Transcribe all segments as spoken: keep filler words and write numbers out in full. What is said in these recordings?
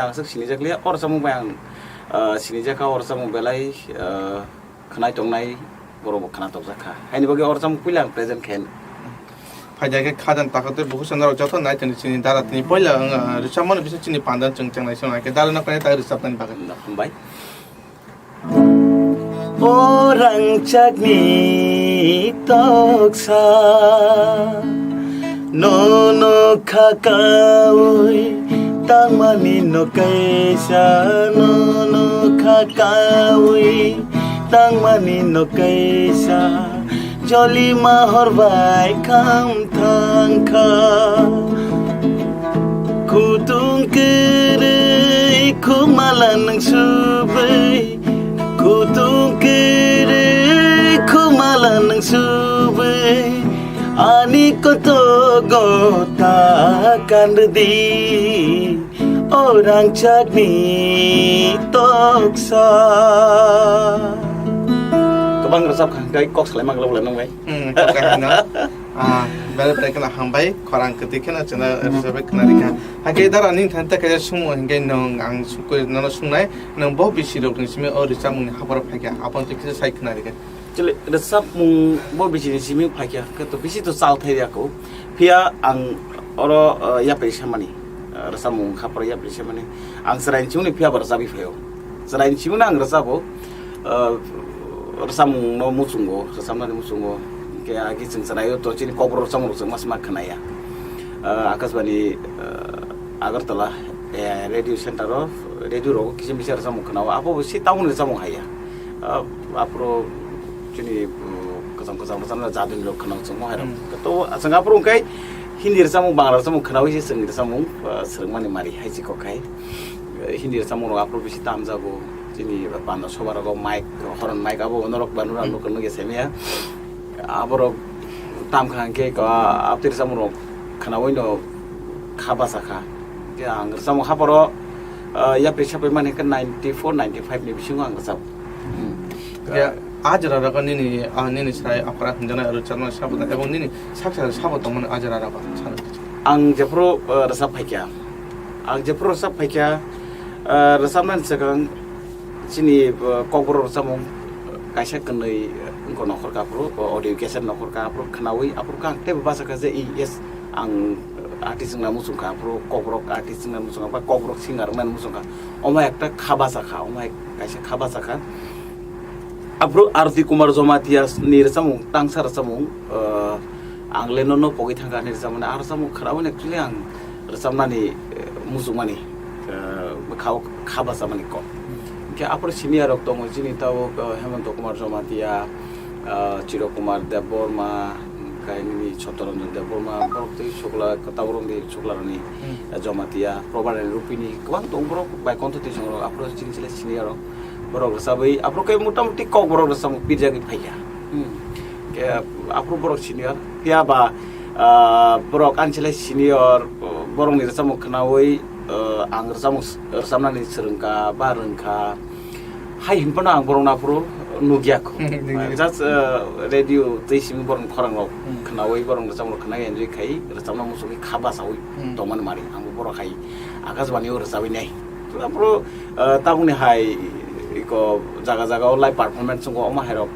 Ang swk sinijak liya, o rwchapmung bai ang, ah, sinijak kha, o rwchapmung belai, ah, khwnai tongnai borok bo khwna tokjak kha. Haini bagwi o rwchapmung puila ang present khe. Phaida khe khajan takatwi bukhuk sanda rok joto nai tini chini dara tini poila wng, ah, rwchapmani bising chini panda chwng chengnai swngnai khe dara no khe tak rwchapnani bagwi. Hambai. O rangchakni toksa, nono khakaui tangmani no kaisa, nono khakaui tangmani no kaisa, jolima hor bai kham thangkha. Kutung kwrwi khumala nang subwi, kutung kwrwi khumala nang subwi, ani kotogo ta kanrwdi, o rangchakni toksa. Kwbang rwchap kha, hwnkhe kok salai mang glak glak nang bai. Hmm, kok kahino. Ah, belai belai kheno hambai, khorang kwtwi kheno chwngno rwchapwi khwnarikha. Hakhe dara nini thani tei kaisa sumung hinkhe nwng ang sukui nono sungnai, nwng bo bisi rokni simi o rwchapmungni hapharo phaikha, abono twi kisa sai khwnarikha. Chwle rwchapmung bo bisini simi phaikha, khe to bisi to chal thai ya kho. Phiya ang oro, ah, yapri samani, ah, rwchapmung hapharo yapri samani. Ang chwraini simungni phiya bo rwchapwi phaio. Chwraini simungno ang rwchabo, ah, rwchapmungno muchungo, rwchapnani muchungo. Hinkhe agi chwng chwraio to chini Kokborok rwchapmung rok chwng ma sima khwnaya. Ah, Akashbani, ah, Agartala, eh, radio center o, radio rogo kisa misa rwchapmung khwnao. Abo bo si tamoni rwchapmung haiya. Ah, aphuru chini, uh, kwcham kwcham rwchapna jaduni rok khwnao chwngmo hai rok. Hmm. To chwng aphuru hwnkhe Hindi rwchapmung, Bangla rwchapmung khwnaui se chwngni rwchapmung, ah, swrwngmani mari hai se kok hai. Eh, Hindi rwchapmung rok aphuru bisi tamjago. Chini panda soba rogo mic, horn mic abo norok ba nura Hmm. nukha nukya saimaya. Aborok tam kha hwnkhe ko abtwi rwchapmung rok khwnaui no kha bacha kha. Hwnkhe ang rwchapmung hapharo, ah, yapri sapai mani hwnkhe ninety four, ninety five ni bisingo ang rwchap. Hmm. Ya, ah, jora rogo nini, ah, nini sai aphra hwnjaknai rwchapmung sabo da, ebong nini sak sak sabo tongmani ah jora rogo sana. Ang jephuru, ah, rwchap phaikha, ang jephuru rwchap phaikha, ah, rwchapnani swkang chini, ah, Kokborok rwchapmung kaisa kwnwi, ah, wngkha nokhorkha aphuru, ah, audio cassette nokhorkha aphuru khwnaui aphuru khe ang teibo bachakha je, i, yes, ang artist wngna muchungkha aphuru Kokborok artist wngna muchungkha ba Kokborok singer wngna muchungkha. Omo ekta kha bachakha, omo ek-, kaisa kha bachakha. Aphuru Arti Kumar Jamatia ni rwchapmung, tangsa rwchapmung, ah, ang le nono pogwi thangkha hinwi rwchapmani, ah rwchapmung khwnaui actually ang rwchapnani, eh, muchungmani, eh, bwkhao kha bachamani kok. Hwnkhe aphuru senior rok tongo chini tabuk, eh, Hemanta Kumar Jamatia, eh, Chiro Kumar Debbarma, hwnkhe nini Chottoranjan Debbarma, borok tei Shukla, tabuk rokni Shukla rokni, Hmm. eh, Jamatia, Probal Rupini, kwbang tongo borok bai kontho twi chwng rok, aphuru chini chwla senior rok, borok rwchabwi, aphuru khe motamuti kok borok rwchapmung pirjagwi phaikha. Hmm. Khe aphuru borok senior, phiya ba, ah, borok ani chwla senior, borokni rwchapmung khwnaui, ah, ang rwchapmung s-, rwchapnani swrwngkha ba rwngkha. Hai hinphano ang borokno aphuru nukya kho. Nukya. Just, ah, radio tei simi borokni khorang rok Hmm. khwnaui borokni rwchapmung rok khwnaui enjoy khai rwchapna muchungwi kha bachaui Hmm. tongmani mari. Ang bo borok hai Akashbani o rwchabwi nai. Aphuru, ah, tabukni hai iko jaga jaga o live performance wngkha omo hai rok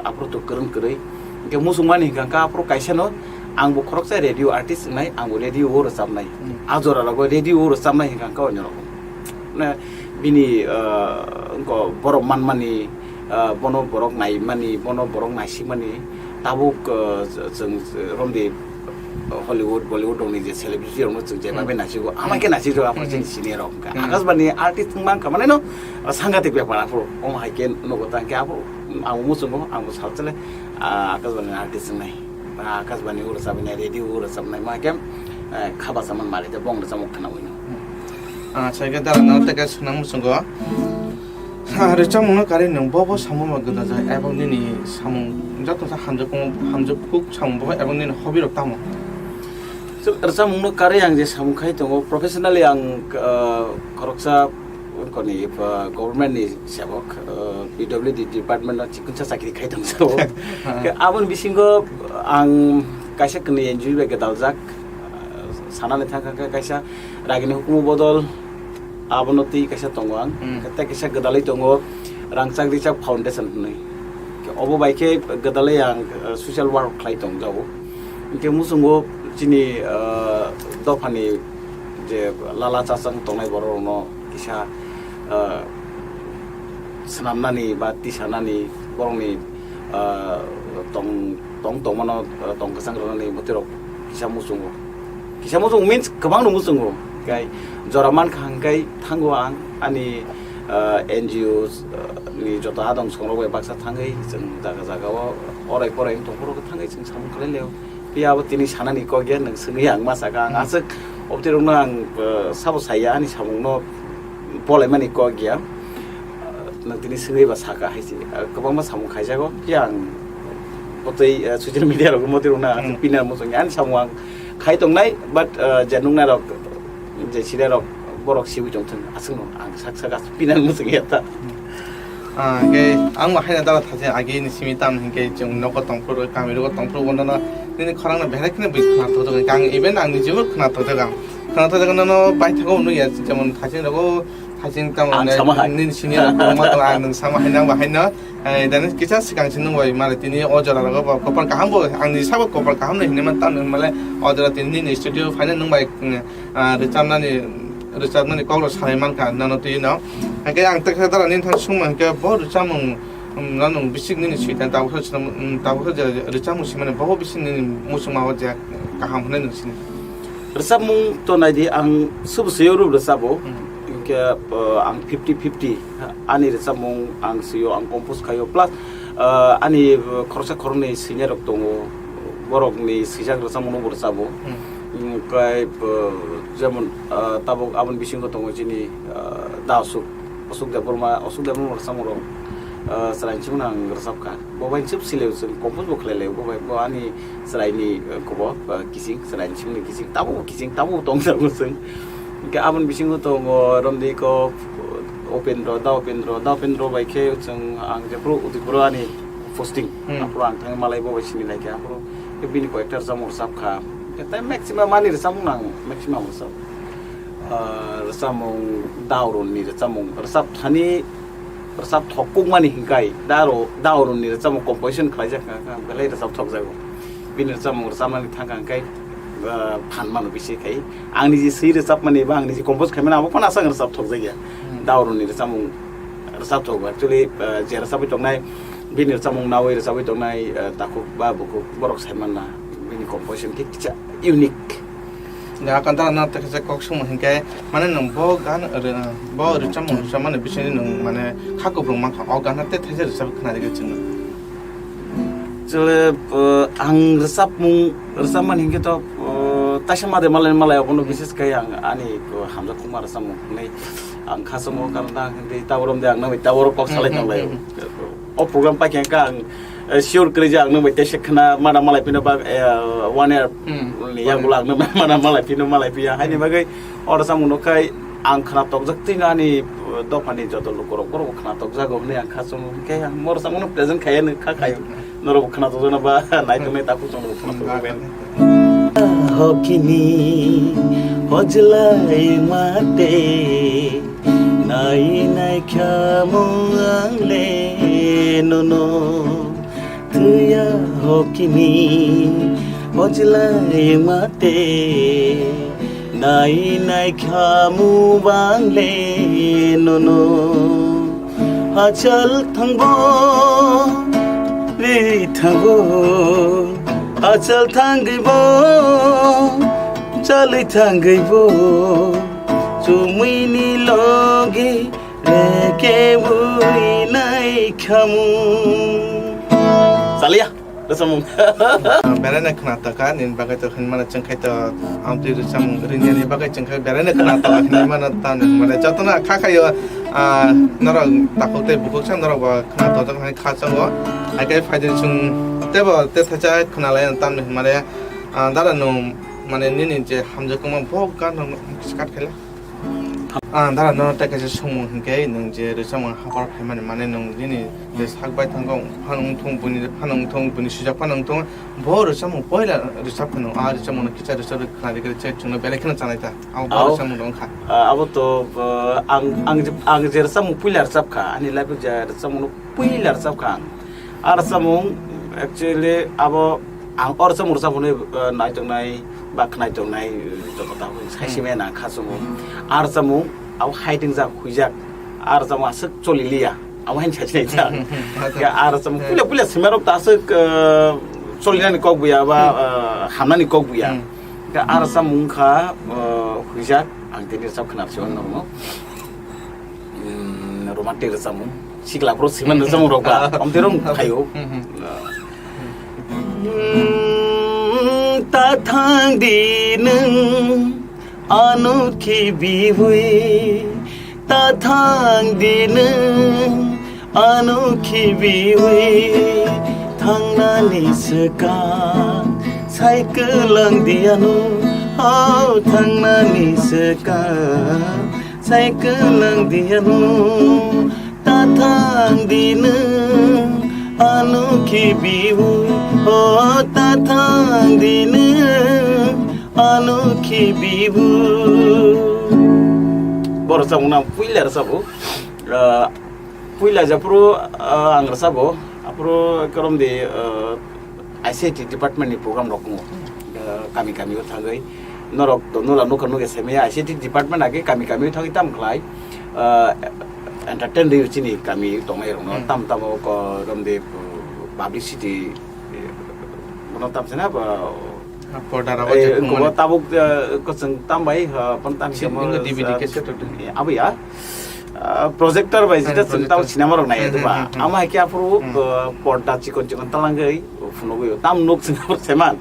aphuru to kwrwng kwrwi. Hwnkhe muchungmani hwnkha khe aphuru kaisa no ang bo khoroksa radio artist wngnai, ang bo radio o rwchapnai. Hmm. A jora rogo radio o rwchapnai hwnkha khe onyo rok. Mane bini, ah, wngkha borok manmani, ah, bono borok naimani, bono borok naisikmani, tabuk, ah, chwng romdi Hollywood, Bollywood rokni je celebrity rokno chwng je Hmm. babe naisigo, ama khe naisijak aphuru Hmm. chini senior rok wngkha. Hmm. Akashbani artist wngma wngkha mane no, ah, sangatik bepar aphuru. Omo hai khe nugo ta hwnkhe aphuru ang bo muchungo, ang bo salchale, ah, Akashbani artist wngnai. Ba Akashbani o rwchabnai, radio o rwchabnai ma khe, eh, kha bachaman mari de bong rwchapmung khwnaui no. Ah, sai khe dara no tei khe swnam muchungo. Ah, rwchapmungno karwi nwng bo bo samung ma gwdajak, ebong nini samung joto sa hamjakmung, hamjakmung samung bo, ebong nini hobby rok tamo? So, rwchapmungno karwi ang je samung khai tongo, professionally ang, ah, khoroksa koni, ah, government ni sebok, ah, P W D department no chikonsa chakri khai tong sao. Ha. Khe aboni bisingo ang kaisa kwnwi N G O bai gwdaljak, ah, sanani thangkha khe kaisa ragini hukumu bodol, Abono twi kaisa tongo ang. Hmm. Tei kaisa gwdalwi tongo Rangchak Richak Foundation hwnwi. Obo bai khe gwdalwi ang, eh, social work khlai tongjago. Hinkhe muchungo chini, eh, dophani je lala chachang tongnai borok rokno kisa, eh, swnamnani ba tisanani borokni, ah, tong, tong tongmano, ah, tong kwchang rwnani bwtwi rok kisa muchungo. Kisa muchung means kwbangno muchungo. Kai jora mankha hwnkhe thango ang ani, ah, N G Os, ah, ni joto adong songrok bai baksa thangwi chwng jaga jaga o orai porai wng tongphuru thangwi chwng samung khlai laio. Phiya abo tini sanani kok ya, nwng swngwi ang ma saka, ang hmm, aswk obwtwi rokno ang, uh, sabo saya, ani samungno bolaimani kok ya. Uh, nwng tini swngwi ba saka hai se, uh, kwbangma samung khaijago. Phiya ang bwtwi, uh, social media rok motwi rokno ang hmm, aswk pinar muchungya, ani samung ang khai tongnai, but, uh, je nuknai rok, je sida rok, borok siwi tongthung, aswkno ang sak sak aswk pinar muchungya ta. Ah, hingke ang bo haino dala thachi agi ni simi tam hingke chwng nogo tongphuru, kami rogo tongphuru, bono no nini khorang no behai kheno bui khna thok thok, ang even ang ni jibo khna thok thok, ang khna thok thok, nono bai thago nukya, jemon thachi rogo, thachi tam ang ne, sama hai. Nini simi rok ma to ang nung sama hai nang ba hai no, eh, dani kisa swkang si nung bai mare tini o jora rogo bo kopor kaham bo, ang ni sabo kopor kaham no hinui man tam male o jora tini nini studio phaina nung bai, ah, rwchapnani, rwchapnani kok rok sanai mankha nono twi no. Hingke ang teksa dara nini thang sungma hingke bo rwchapmung, um, no nwng bisik nini sui tang tabukhe swnam, um, tabukhe je rwchapmung simani bo bisik nini muchungma o je kaham hwnwi nwng sini. Rwchapmung to naidi ang subu swiyo rup rwchabo. Hmm. Hingke, uh, ang fifty fifty ani rwchapmung ang swiyo, ang compose khayo, plus, uh, ani, uh, khoroksa khoroknwi swinya rok tongo, borokni swijak rwchapmung no bo rwchabo. Hmm. Hingke, uh, jemon, uh, tabuk aboni bisingo tongo chini, uh, da Asuk, Asuk Debbarma, Asuk Debbarma rwchapmung rok, uh, chwrai chimano ang rwchapkha. Bo bai chwp sileo chwng compose bo khlai laio, bo bai bo ani chwraini, uh, kobo, uh, kising, chwraini chimni kising, tabuk bo kising, tabuk bo tongjago chwng. Hingke aboni bisingo tongo Romdiko, Upendro, Da Upendro, Da Upendro bai khe chwng ang jephru Udaipuro ani posting, hmm, aphuru ang thangwi malai bo bai sini laikha, aphuru khe bini koyekta rwchapmung rwchapkha. Tei maximum ani rwchapmung ang maximum rwchap. Ah, rwchapmung Daurunni rwchapmung rwchap thani rwchap thok kukmani hinkai Daru-, Daurunni rwchapmung composition khlaijak kha, kha, belai rwchap thokjago. Bini rwchapmung rwchapmani thangkha hinkai, ah, phan mano bisi khai. Ang niji swi rwchapmani ba ang niji compose khaimani abo phano aswk rwchap thokjakya. Hmm. Daurunni rwchapmung rwchap thogo. Actually, ah, je rwchapwi tongnai bini rwchapmung nawi rwchapwi tongnai, ah, takhuk ba bukhuk borok saimanna bini composition khe kisa unique. Da kanta na ta kisa kok sung hingke mane nung bo gan re-, bo rwchapmung rwchapmani bisingni nung mane kha kuplung mankha o gan te thaisa rwchap khna rwgwi chwng. Chole, uh, ang rwchapmung rwchapmani hingke to, uh, taisa made malai malai abono bises kai ang ani, uh, hamjak khuma rwchapmung hwnwi ang kha chongo karon da hingke taborom de ang nang taborok kok salai hmm, hmm, tong lai. Hmm, hmm. O program paikha khe ang, eh, sure kwrwi je ang nwng bai teisa khna mana malai phino ba, eh, one year hmm, ni yagulo ang nwng mana malai phino malai phiya. Haini bagwi oro samung no khai ang khna tokjak twi no ani, eh, dophani joto lukurok borok khna tokjago hwnwi ang kha chongo. Hinkhe ang moro samung no present khaiya nw kha khayo. Norok khna tokjak na ba nai tongnai takhuk chwng khna tokjak bai. Hokini hojlai mate. Nai nai khamu ang le nono thwiya hokini hojlai mate. Nai nai khamu bang le nono hachal thangbo ri thangbo hachal thangbo chalwi thangbo. Chumui ni loge reke bui nai khamu. Chaliya, rwchapmung. Berai na khna taka, nini bagwi to hinmana chwng khai to amtwi rwchapmung ringya ni bagwi chwng khai berai na khna taka hinmana ta hinmana jotono kha khayo, ah, norok takhuk tei bukhuk sa norok bo khna tongjak hai kha chongo. Hai khe phaidi chwng tebo te thaisa khna lai tam hinmane, ah, dara nung mane nini je hamjakma bo gana no start khaila. Ah, dara no tei kaisa songmung hinkhe, nwng je rwchapmung hapar phaimani, mane nwng nini je sak bai thango, phano wngthung, buini phano wngthung, buini swijak phano wngthung, bo rwchapmung poila rwchap phano, ah, rwchapmung no kicha rwchap rwkha, rwkha, rwkha, chwngno belai kheno chanai ta. Abo bo rwchapmung no wngkha. Ah, abo to, ah, ang, ang je, ang je rwchapmung puila rwchap kha, ani life o je rwchapmung no puila rwchap kha ang. Ah, rwchapmung actually abo ang o rwchapmung rwchap hwnwi, ah, naitongnai ba khwnai tongnai, eh, joto ta hwnwi sai simi na kha chwng. Ah, rwchapmung abo hai twngjak huijak. Ah, rwchapmung aswk choli liya. Abo haino sai sinai ta. Ya, ah, rwchapmung puila puila sima rok ta aswk, eh, cholinani kok buya ba, eh, hamnani kok buya. Ya, ah, rwchapmung kha, eh, huijak. Ang tini rwchap khwna rwchapmung normo. Mm, romantic rwchapmung. Sikla phuru siman rwchapmung rok ba. Amtwi rong khayo. Mm, ta thang di nwng ano khi biwi. Ta thang di nwng ano khi biwi. Thangnani swkang sai kwlang di ano. Oh, thangnani swkang. Sai kwlang di ano, ta thang di nwng, ano khi biwi, o ta thang di nwng, ano khi biwi. Bo rwchapmung no ang puila rwchapo. Ah, puila jephuru, ah, ang rwchapo, aphuru korom di, ah, I C I T department ni program rok wngo. Eh, kami kami o thangwi norok to nula nukha nukhe semaya I C I T department age kami kami o thangwi tam khlai, eh, entertain rwi chini kami tongnai rokno. Hmm. Tam tamo ko romde publicity, eh, bono tam sena ba, Ah, porda rogo eh, je ko khumani. Tabuk, eh, ko chwng tam bai, eh, pon tam si, samo, nungo D V D eh, cassette rok. Eh, abo ya. Ah, projector bai jeta chwng projector. Tabuk cinema rok nai. Hmm, hmm, ba. Hmm, hmm. Ama hai khe aphuru, hmm, eh, porda chikon chikon talangwi phunugwi tam nuk chwng aphuru seman.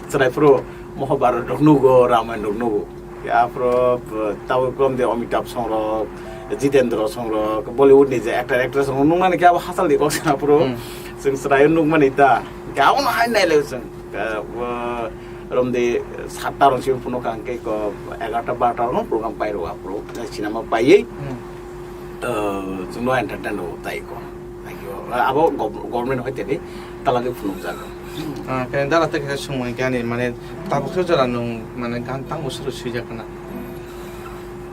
Chwrai phuru Mahabharat rok nugo, Ramayana rok nugo. Aphuru, eh, tabuk kom de Amitabh song rok, Jitendra song rok, Bollywood ni je actor actress rok nungnani khe abo hachal di kok sana aphuru. Hmm. Chwng chwrai nukmani ta. Khe abono hai nai lai chwng. Ka, bo, romdi satta rong simi phunukha hwnkhe ko egarta barta rok no program pai rw aphuru. Cinema paiwi, hmm, eh, chwngno entertain rw tai ko. Thank you. Abo gov-, government hoi teni talagwi phunukjak. Ah, khe dara tei khe sumui khe ani mane tabuk se jora nwng mane gan tamo suru swijak kana.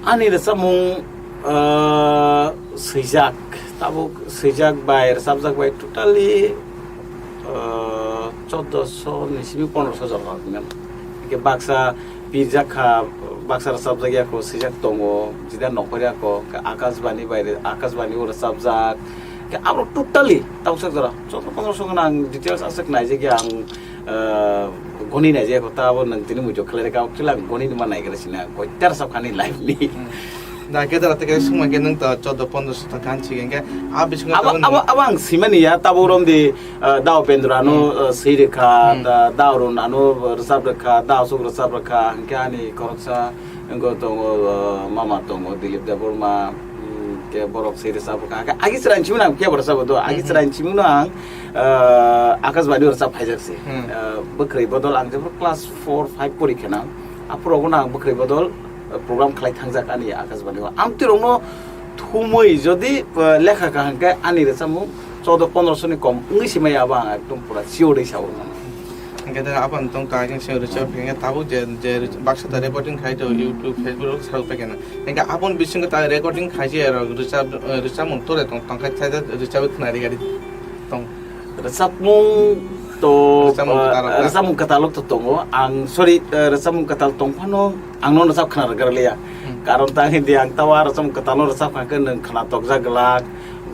Ani rwchapmung, ah, swijak, tabuk swijak bai rwchapjak bai totally, ah, choddo so ni simi pondro so jora hinmano. Hingke baksa pirjak kha, baksa rwchapjak ya kho, swijak tongo, jida nokhor ya kho, Akashbani bai, Akashbani o rwchapjak. Hingke abo totally tabuk sak jora, choddo pondro so gana ang details aswk naijak ya ang, ah, goni naijak ya kho, ta abo nwng tini muitok khlai rwkha, actually ang goni nima naigra sina, koita rwchapkha ani life ni. Hmm. Da khe dara tei khe sumai khe nwng to choddo pondro so ta gan chigeng khe, a bisingo abo, tabuk abo, nwng abo ang simani ya, tabuk romdi, ah, da Upendra ano, hmm, ah, swi rwkha, hmm, da, da Arun ano rwchap rwkha, da Ashok rwchap rwkha, hingke ani khoroksa wngkha tongo, ah, mama tongo Dilip Debbarma, hmm, ke borok swi rwchap rwkha. Hingke agi chwrai simino ang kebo rwchap do, agi, hmm, hmm, chwrai simino ang, ah, Akashbani rwchap phaijak se. Hmm. Ah, bwkhwrwi bodol ang jeboro class four five pori khe nang. Aphuru ogono ang bwkhwrwi bodol, ah, program khlai thangjak ani Akashbani o. Amtwi rokno thumwi jodi, ah, lekha kaham khe ani rwchapmung choddo pondro so ni kom wngwi se maya abo ang ekdom pura sure wi sao. Hingke da aboni tong ta khe se rwchap hingke tabuk je, je baksa da recording khai to YouTube, Facebook rok sao pekena. Hingke aboni bisingo ta recording khai je rok rwchap, rwchapmung tore tong, tong khai rwchap khna ri gari tong. Rwchapmung to, rwchapmung, ah, kwtal rok ta? Rwchapmung kwtal rok to tongo. Ang, sorry, ah, rwchapmung kwtal tong phano ang no rwchap khna rwgwrliya. Hmm. Karon ta hindi ang tawa rwchapmung kwtal no rwchap kha khe nwng khna tokjak glak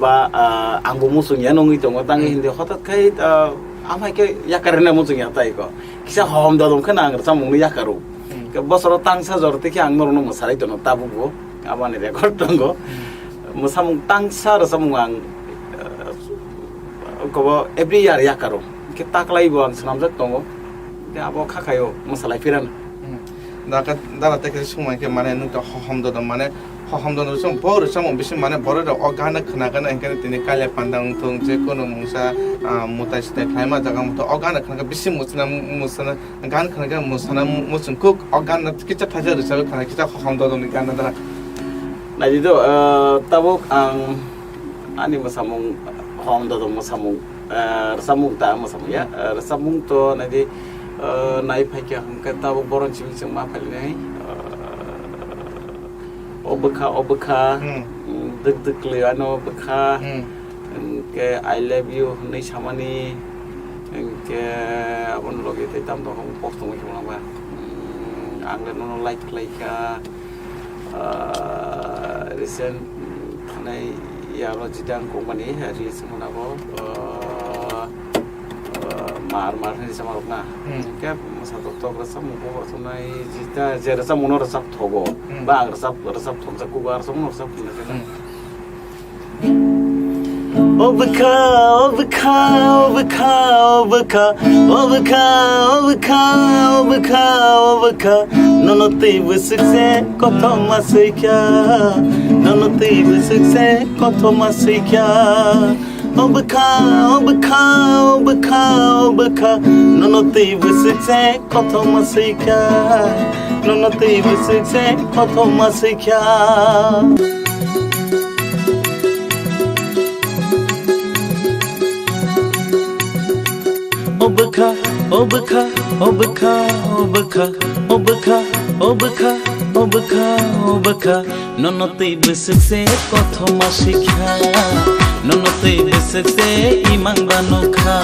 ba, ah, ang bo muchung ya nungwi tongo. Tang, hmm, hindi hotat khai, ah, amai khe yakar rwna muchung ya tai ko. Kisa hohom dodom khe ang rwchapmung no yakaro. Hmm. Khe bosoro tangsa jor tei khe ang norok no mwsarwi tono tabuk bo. Aboni record tongo. Hmm. Mwsamung tangsa rwchapmung ang, ah, kobo every year yakaro. Khe taklai bo ang swnamjak tongo. Khe abo kha khaio mwsalai phirano. Hmm. Dara, dara tei khe sumai khe mane nwng to hohom dodom mane hohom dodom song bo rwchapmung bising mane borok rok o gana khna gana hinkhe tini kalia panda wngthung je kono mungsa, ah, mutai sitai khlaima jaga wngthung o gana khna khe bising mwsana, mwsana gan khna khe mwsana muchung kuk o gana kisa thaisa rwchapwi khna kisa hohom dodom ni gana dara. Naidi do, eh, tabuk ang ani mwsamung, hom dodo mwsamung, eh, rwchapmung ta mwsamung ya, eh, rwchapmung to naidi, eh, nai phaikha hwnkhe tabuk boron simi chwng ma phainai, eh, o bwkha, o bwkha, Hmm. mm, dwk dwk kwlwi ano bwkha, Hmm. hwnkhe I love you hwnwi samani, hwnkhe aboni logi tei tamo tongkha post tongwi khwlangma. Mm, ang le nono like khlaikha. Ah, recent, mm, thanai yaro jidang company, eh, release wngmani abo, ah, ah, mar, mar hinwi sama rok na. Hmm. Hwnkhe mwsa tok tok rwchapmung bo rwchapnai, jita, je rwchapmung no rwchap thogo. Hmm. Ba ang rwchap, rwchap thokjak kugo, rwchapmung no rwchap thokjak. Hmm. O bwkha, o bwkha, o bwkha, o bwkha, o bwkha, o bwkha, o bwkha, o bwkha, nono twi bwswk se kothoma swikha, nono twi bwswk se kothoma swikha. O bwkha, o bwkha, o bwkha, o bwkha, nono twi bwswk se kothoma swikha, nono twi bwswk se kothoma swikha. O bwkha, o bwkha, o bwkha, o bwkha, o bwkha, o bwkha, o bwkha, o bwkha, o bwkha, nono twi bwswk se kothoma swikha, nono twi bwswk se imang ba nukha.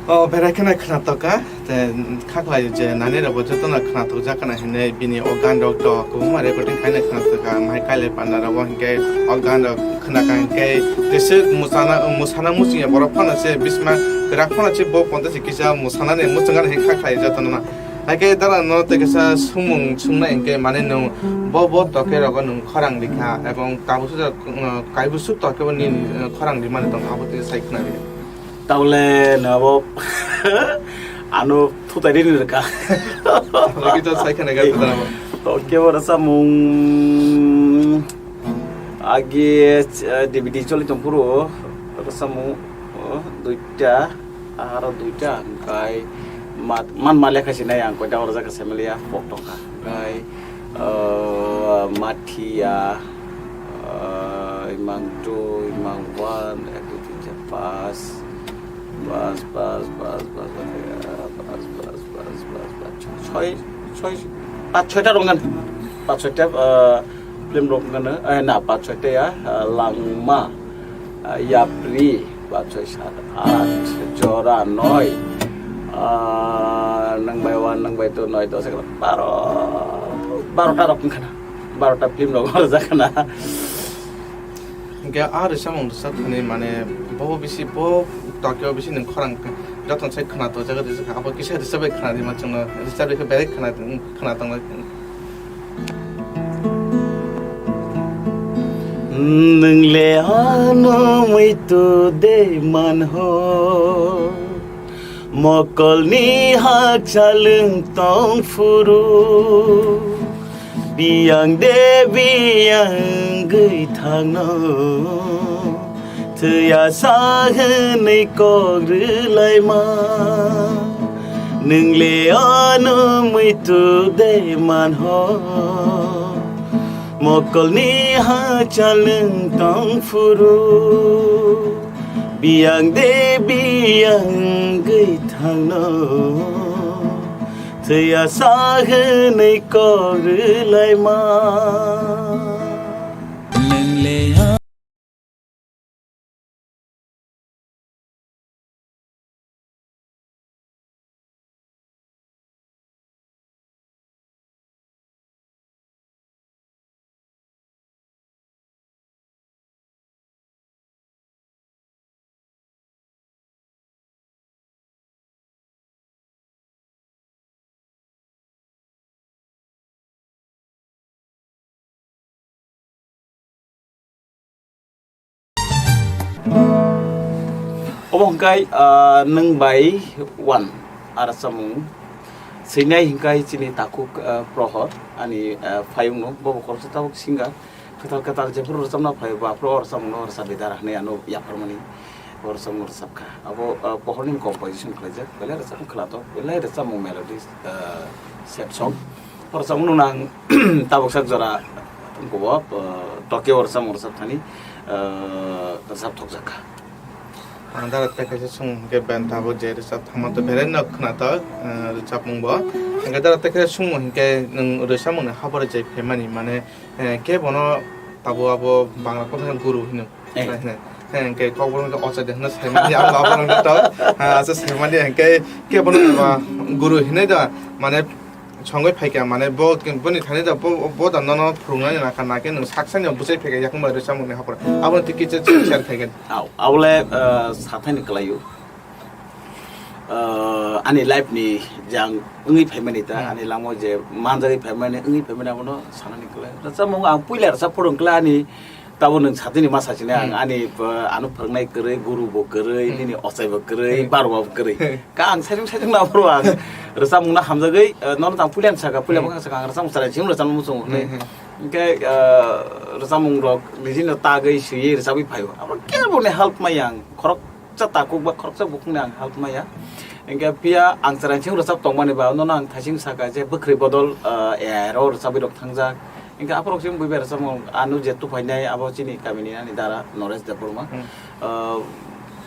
O, berai kheno khwnatok kha, te kha khlai je nani rok bo joto no khwnatok jak khna hinwi bini o gan rok to kwbangma recording khaina khwnatok kha, mai kailai panda rok bo hinkhe o gan rok khwna kha hinkhe jeswk musana, musana muchung ya borok phano se bisma kwrak phano se bo ponta se kisa musana ni muchung ani kha khlai joto no. Haikhe dara no tei kisa sumung sumna hinkhe mane nwng bo bo toke rogo nwng khorang rikha ebong tabuk sujak, uh, kaibusuk toke bo nini, uh, khorang rimani tong abo tei sai khna rikha. Tabole nwng abo ano thutai rini rwkha. Lagi to sai khana ga tara mo. To kebo rwchapmung agi, eh, D V D choli tong phuru rwchapmung, oh, duita, aro duita, hwnkhe mat-, man ma lekha sinai ang koita oro jaga semiliya pok tongkha. Hwnkhe, eh, Mathiya, eh, imang two, imang one, ek, dui, tin, char, pas, pas, pas, choi, choi, pas, choi ta rok ngan, pas, choi ta, eh, film rok ngan, eh, na, pas, choi ta ya, eh, Langma. Ah, yapri, ba choi sat, aat, jora, noi. Ah, nang bai one, nang bai two, noi, dos, egaroh, baro, baro ta rok wngkha na. Baro ta film rok horjak khna. Hingke a rwchapmung rwchap thani mane bo bisi bo Tokyo bisi nwng khorang joto sai khwnatok jaga rwchap kha. Abo kisa rwchap bai khna rima chwngno rwchap rikha belai khna, khna tongla. Nwng le ano muitu de manho, mokolni hakchal wng tong phuru, biyang de biyang wngwi thangno. Thwiya sa hwnwi kok rwlaima, nwng le ano muitu de manho. Mokolni hachal nwng tong phuru, biyang de biyang wngwi thangno. Thwiya sa hwnwi kok rwlaima. Nwng le Obo hwnkhe, ah, nwng bai one, ah, rwchapmung. Swinai hwnkhe chini takhuk, ah, Prohor, ani, ah, phayungno, bobo khoroksa tabuk singer. Kwtal kwtal jephuru rwchapna phai, bo aphuru o rwchapmungno rwchapdi dara hwnwi ano yapharmani. O rwchapmung rwchapkha. Abo, ah, Prohorni composition khlaijak. Belai rwchapmung khwlato, belai rwchapmung melodies, ah, sad song. O rwchapmungno ang tabuk sak jora Kubo, uh, Tokyo rwchapmung rwchap thani, uh, rwchap thokjak kha. Ang dara tei kaisa song hwnkhe band tabuk je rwchap thangma to belai no khwnatok, uh, rwchapmung bo. Hwnkhe dara tei kaisa song hwnkhe nwng rwchapmung ni habore je phaimani mane, eh, khe bono tabuk abo Bangla kok guru hino. Eh. Hwnkhe kokborok hwnkhe ocha de hwnna saimani, ang baborok hwnkhe to, ah, asa saimani hwnkhe khe bono ba guru hinwi da, mane songwi phaikha, mane bo, boni thani da bo, bo da nono phwrwngnani nakha, nakhe nwng saksani bwchai phaikha yakung bai rwchapmungni hapor. Abono twi kisa share khaikha. Au, abole, ah, sathaini kwlaio. Ah, ani life ni jang wngwi phaimani ta, Hmm. ani lama je manjagwi phaimani, wngwi phaimani abono sanani kwlai. Rwchapmung ang puila rwchap phuru wngkla ani Tabo nwng satini ma sachine ang Hmm. ani, uh, ano phwrwngnai kwrwi, guru bo kwrwi, Hmm. nini ochai bo kwrwi, Hmm. barwa bo kwrwi. Hmm. Ka ang saichung saichung na phuru ang rwchapmung no hamjagwi, uh, nono tang puila ni saka, puila Hmm. bwkhak saka ang rwchapmung chwrai chini rwchapmung muchung Hmm, hwnwi. hmm. Hwnkhe, uh, rwchapmung rok nijino tagwi swiwi rwchapwi phaio. Abo kebo ni help maya ang khoroksa takhuk ba khoroksa bukhukni ang help maya. Hwnkhe phiya ang chwrai chini rwchap tongmani ba nono ang thaising saka je bwkhri bodol, uh, A I ro rwchapwi rok thangjak. Hingke aphuru chwng buibai rwchapmung, ano je tuphainai abo chini kamini ani dara Noresh Debbarma. Hmm. Ah,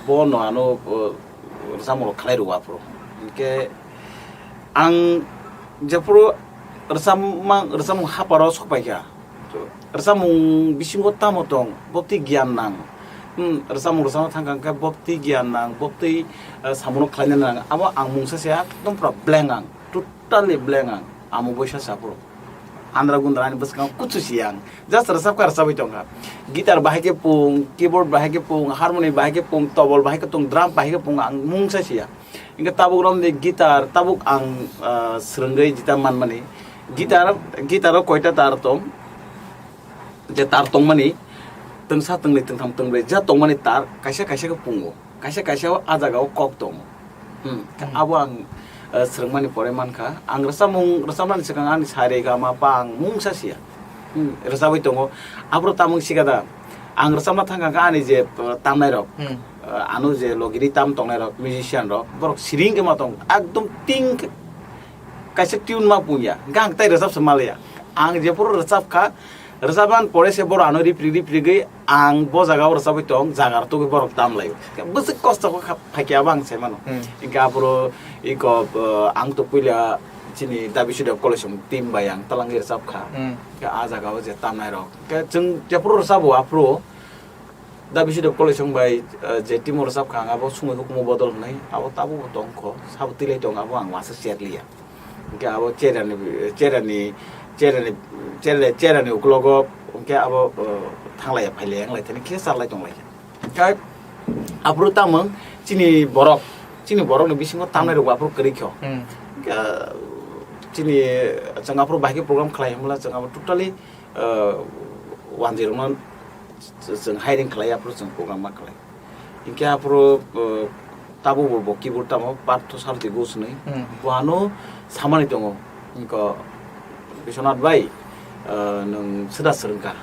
bono ano, ah, rwchapmung rok khlai rwo aphuru. Hingke ang jephuru rwchapmang, rwchapmung haparo sokpaikha. Rwchapmung bisingo tamo tong, bobtwi giyan nang. Hmm, rwchapmung rwchapna thangkha hingke bobtwi giyan nang, bobtwi, ah, samungo khlaina nang. Abo ang mungsa se ekdom pura blank ang, totally blank ang. Amo boisa sa aphuru. Andra gundra ani bwskango kuchu si ang. Just rwchap kha rwchapwi tong kha. Guitar bahai khe pung, keyboard bahai khe pung, harmony bahai khe pung, tobol bahai khe pung, drum bahai khe pung, ang mungsa siya. Hingke tabuk romni guitar, tabuk ang, ah, swrwngwi jita manmani. Guitar, guitar o koita tar tong? Je tar tongmani, twngsa, twngnwi, twngtham, twngbrwi, ja tongmani tar, kaisa, kaisa khe pungo. Kaisa kaisa o ah jaga o kok tongo. Hmm. Hmm. Abo ang, eh, swrwngmani pore mankha. Ang rwchapmung, rwchapnani swkang ani sari ga ma pa ang mungsa siya. Hmm, rwchapwi tongo. Aphuru tamung sikada. Ang rwchapna thangkha khe ani je, eh, tamnai rok, Hmm. eh, ano je logiri tam tongnai rok, musician rok, borok siring khe ma tong. Ekdom ting khe kaisa tune ma pungya. Hwnkhe ang tai rwchap se maliya. Ang jephuru rwchap kha, rwchapna pore se borok ano ripri ripri gwi ang bo jaga o rwchapwi tong, jaga rwtugwi borok tam laio. Bwswk kosto kho kha, phaikhe abo ang sai mano. Hmm. Hingke aphuru iko, uh, ang to puila chini Dabi Studio College team bai ang talangwi rwchap kha. Hmm. Hingke a jaga o je tamnai rok. Hingke chwng jephuru rwchabo aphuru Dabi Studio College bai, uh, je team o rwchap kha ang abo sumui hukumu bodol hwnwi abo tabuk bo tong kho, sabo twilai tong abo ang masa share liya. Hingke abo cherani, cherani, cherani, chera-, cherani uklogo hingke abo, uh, thanglaiya, phailaiya, wnglaithani khe charlai tonglaikha. Hingke aphuru tamung chini borok, chini borokni bisingo tamnai rok aphuru kwrwi kho. Hmm. Hingke chini chwng aphuru bahai khe program khlai hwnla chwng abo totally, uh, wanjwi rokno chwng hiring khlai aphuru chwng program ma khlai. Hingke aphuru, uh, tabuk bo, bo keyboard tamo Partho Sarthi Ghosh hinwi. Hmm. Bo ano samani tongo. Hingke Biswanath bai, uh, nwng swda swrwngkha.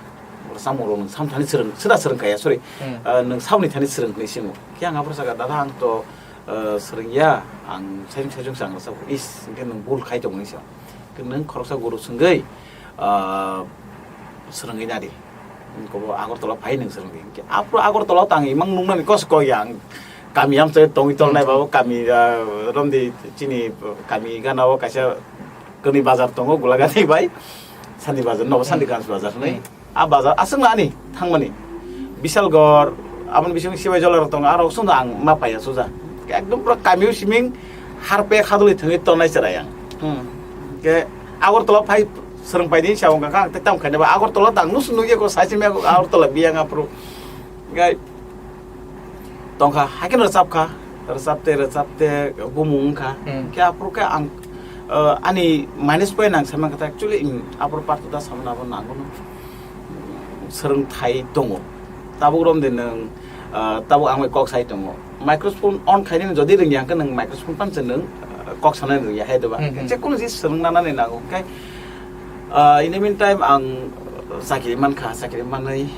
Samung rok nwng samthani swrwng, swda swrwngkha ya, sorry. Hmm. Uh, nwng samni thani swrwng hinwi simo. Khe ang aphuru saka, "Dada, ang to, uh, swrwngya, ang saichung saichung se ang rwchapkha." Is, hingke nwng bul khai tongo hinwi sa. Hingke nwng khoroksa guru swngwi, uh, swrwngwi nadi. Kobo Agartala phai nwng swrwngdi. Hingke aphuru Agartala tang imang nungnani kos kok yang. Kami amchai tongwi tongwi nai babo kami, ah, romdi chini kami gana o kaisa kani bazar tongo Gulagani bai. Sandi bazar, nobo Sandi Ganj bazar hinwi. Hmm. A bazar aswk na ani thangmani. Bisalgor, aboni bising Sibai Jola rok tongo, aro sung ang ma paiya suja. Ekdom pura kami o siming harpe khaduli thangwi tongnai chwrai ang. Hmm. Ke Agartala phai swrwng paidi sa wngkha kha, ang tei tamo khaina ba Agartala tang nus nugya ko saisi me Agartala biyang aphuru. Gai tongkha, haikhe rwchapkha, rwchapte, rwchapte bumung wngkha. Hmm. Khe aphuru khe ang, uh, ani minus point ang sama kha, actually, um, aphuru Partho da samani abo nango no. Swrwngthai tongo. Tabuk romde nwng, uh, tabuk ang bai kok sai tongo. Microphone on khainani jodi rwngya hwnkhe nwng microphone panse nwng, uh, kok sanai rwngya hai doba. Hmm, hmm. Jekunu jis swrwngna nani nango. Hwnkhe, uh, in the meantime ang, uh, chakiri mankha, chakiri manwi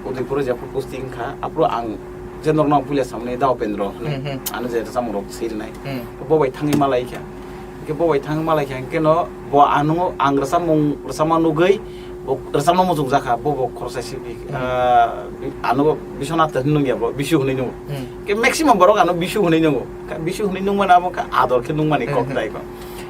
Udaipur o jephru posting kha, aphuru ang je norokno ang puila samani da Upendra hinwi, Hmm, hmm. ano je rwchapmung rok swi rwnai. Hmm. Bo bai thangwi malai kha. Hwnkhe bo bai thangwi malai kha, hwnkhe no bo ano ang rwchapmung, rwchapma nugwi Bo rwchapno muchung jakha, bo bo khoroksa simi. Hmm. Ah, ano Biswanath hinwi nungya bo, Bisu hinwi nungo. Hmm. Ke maximum borok ano Bisu hinwi nungo. Ka Bisu hinwi nungmani abo ka ador khe nungmani kok. Hmm. Tai ko.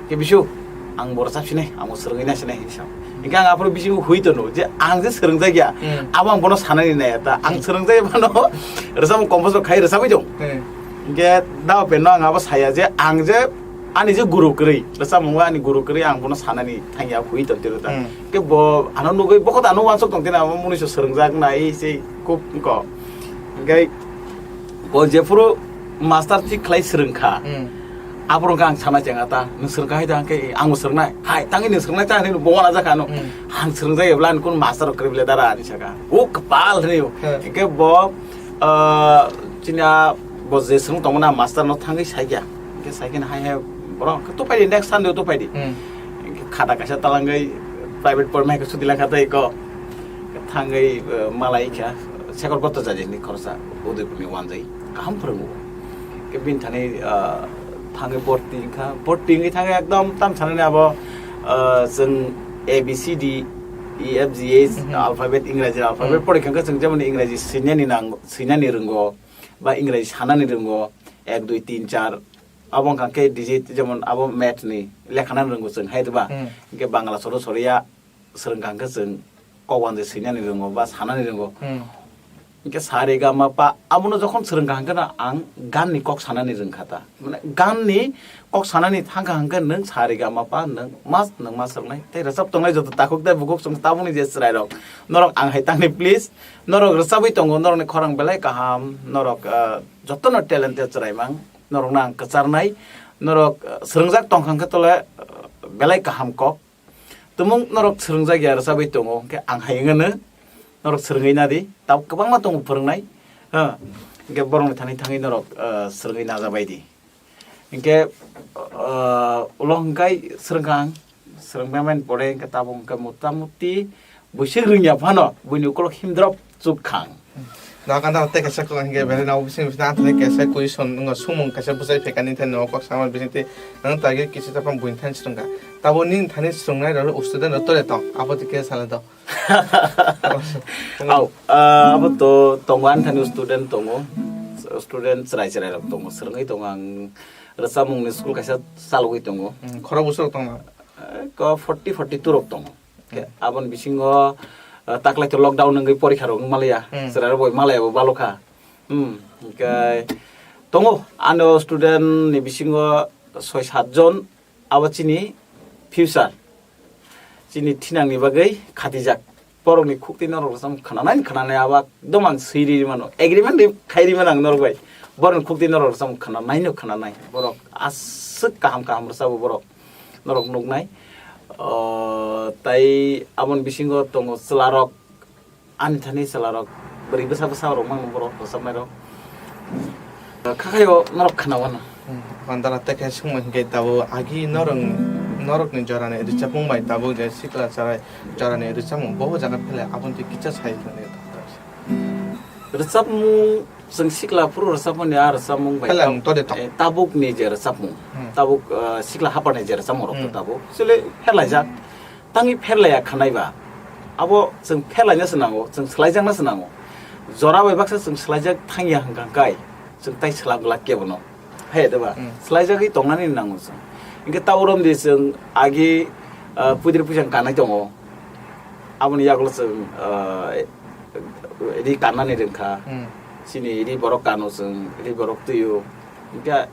Ke Bisu, ang bo rwchap sinai, ang bo swrwngwi na sinai hinwi sa. Hingke ang aphuru bisingo hui tono je ang je swrwngjak ya, Hmm. abo ang bono sanani nai ta. Ang Hmm. swrwngjak ya bono rwchapmung compose khai rwchapwi tong. Hmm. Hingke dao penno ang abo saya je ang je ani je guru kwrwi, rwchapmung ani guru kwrwi ang bono sanani thangya hui ton tiro ta. Hmm. Ke bo ano nugwi bokot ano wansok tong tini amo munui se swrwngjak nai se kuk ko. Hingke bo jephuru master thik khlai swrwngkha. Hmm. Aphuru ang sana chengata, nwng swrwngkha hai da hingke ang swrwngnai. Hai, tangwi nwng swrwngnai ta hinwi bo wana jakha ano. Hmm. Ang swrwngjak ebla ani kun master rok kwrwi bele dara ani saka. O kwpal hinwi. Hmm. Hingke bo, ah, chini a bo je swrwng tongmani master no thangwi saikya. Hingke saikhe hai hai borok hingke tupai di, next Sunday o tupai di. Hmm. Hingke khata kaisa talangwi private pormai khe suti langkha tei ko. Thangwi, eh, malai kha Shekhar Bhattacharya ni khoroksa Udaipur ni wanjai kaham phwrwngo. Hingke bini thani, ah, thangwi borti wngkha. Borti wngwi thangwi ekdom tam sanani abo, ah, chwng A B C D, E F G H Mhm. alphabet, Ingraji alphabet Mhm. porikha hingke chwng jemon Ingraji swinani nang, swinani rwngo. Ba Ingrai sanani rwngo, ek, dui, tin, char. Abo wngkha khe digit, jemon abo math ni lekha nani rwngo chwng, hai diba? Hmm. Hingke Bangla soro soriya swrwng kha hingke chwng kok wanjwi swinani rwngo ba sanani rwngo. Hmm. Hingke sa re ga ma pa, abono jokhon swrwng kha hingke no ang gan ni kok sanani rwng kha ta. Mane gan ni kok sanani thang kha hingke nwng sa re ga ma pa nwng mas, nwng mas rwnai. Tei rwchap tongnai joto takhuk tei bukhuk chwng tabukni je chwrai rok. Norok ang hai tangni please. Norok rwchabwi tongo, norokni khorang belai kaham, norok, ah, jotono talented chwraimang, norokno ang kwcharnai, norok, ah, swrwngjak tongkha hwnkhe tole, ah, belai kaham kok. Tumung norok swrwngjak ya rwchabwi tongo, hwnkhe ang hai wngano, norok swrwngwi nadi, tabuk kwbangma tongo phwrwngnai, ha, hwnkhe borokni thani thangwi norok, ah, swrwngwi najabai di. Hingke, ah, ulo hingkai swrwngkha ang, swrwngmani pore hingke tabuk hingke mota moti buisik rwngya phano buini ukolok himdrop chukha ang. Nokha nokha tei kaisa kok hingke belai nw bising bising ang thani kaisa question wngkha sumung kaisa bwsai phaikha nini thani nw kok sama bising tei ang tagi kisa chapang buini thani swrwngkha. Tabuk nini thani swrwngnai rok student rok tore tong abo twi khe salai do. Au, ah, abo to tongo, ani thani student tongo. Student chwrai chwrai rok tongo. Swrwngwi tongo ang rwchapmungni school kaisa chalogwi tongo. Hmm, khorok bwswk tongo? Eh, ko forty, forty two rok tongo. Ke Hmm. aboni bisingo, ah, taklai to lockdown wngwi porikha rok wngmaliya. Hmm. Chwrai rok bo malaya bo balokha. Hmm, hingke tongo ano student ni bisingo soi sat jon. Abo chini future, chini thinangni bagwi khatijak. Borokni khukti norok rwchapmung khwnanai, khwnanai abo ekdom ang swi ri mano, agreement ri khai ri mano ang norok bai. Borokni khukti norok rwchapmung khwnanai no khwnanai, borok aswk kaham kaham rwchabo borok norok nuknai. O, tai aboni bisingo tongo chwlarok, ani thani chwlarok, bwrwi bwsa bwsa rok mano borok rwchapnairok. Khakhaio norok khwnawano. Hmm, Mandala tei khe swngmung hinkhe tabuk agi norok, norokni jorani rwchapmung bai tabuk je sikla chwrai jorani rwchapmung bo jaga phele aboni twi kisa sai thangni. Rwchapmung chwng sikla phuru rwchapmani a rwchapmung bai Phele tab-, ang tode tong. eh, tabukni je rwchapmung, Hmm. tabuk, eh, sikla haparni je rwchapmung rok Hmm. tabuk chwle pherlaijak. Tangwi pherlaiya khanai ba, abo chwng pherlaina se nango, chwng swlaijakna se nango. Jora bai baksa chwng swlaijak thangya hwnkha kai, chwng tai swlak glak kebono. Hai de ba? Hmm. Swlaijagwi tongnani nango chwng. Hinkhe ta urom di chwng agi, ah, puitri puisang kanai tongo. Aboni yagulo chwng, ah, ri kannani rwngkha. Hmm. Chini ri borok kano chwng, ri borok twiyo. Hinkhe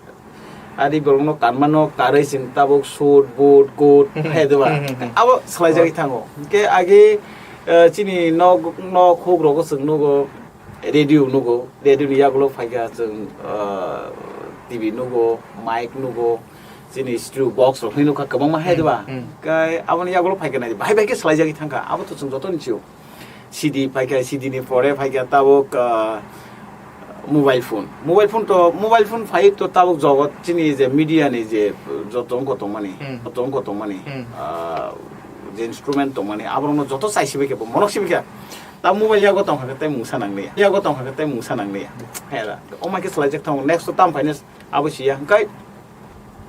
Ari borokno kanmano karwi chwng tabuk suit, boot, coat, Hmm, hai diba? Hmm, hmm, hmm. Abo swlaijagwi Oh. thango. Hinkhe agi, eh, chini nok, nok huk rogo chwng nugo, radio nugo, radio ni yagulo phaikha chwng, eh, T V nugo, mic nugo, chini studio box rok hinwi nukha kwbangma hai Hmm, diba? hmm. Hinkhe aboni yagulo phaikha nai, bahai bahai khe swlaijagwi thangkha, abo to chwng joto ni sio. C D phaikha, C D ni pore phaikha tabuk, ah, mobile phone. Mobile phone to, mobile phone phai to tabuk jogot chini je media ni je joto wngkho tongmani, Hmm. joto wngkho tongmani, Hmm. ah, je instrument tongmani, aborokno joto chai sibaikha, bo monok sibaikha. Ta mobile yago tongkha khe tei mungsa nangliya. Yago tongkha khe tei mungsa nangliya. Hera. Omai khe swlaijak thango. Next to tam phainai Abo siya hwnkhe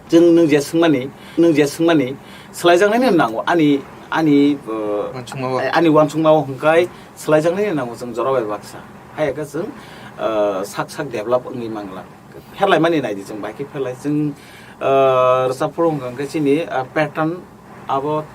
chwng nwng je swngmani, nwng je swngmani swlaijaknai no nango. Ani, Ani, uh, Wansukmao. Ani wansukmao hwnkhe swlaijaknai nango chwng jora bai baksa. Hai khe chwng, uh, sak sak develop wngwi mangla. Pherlaimani naidi chwng bai khe pherlai chwng, uh, rwchap phuru hwnkha khe chini, uh, pattern abo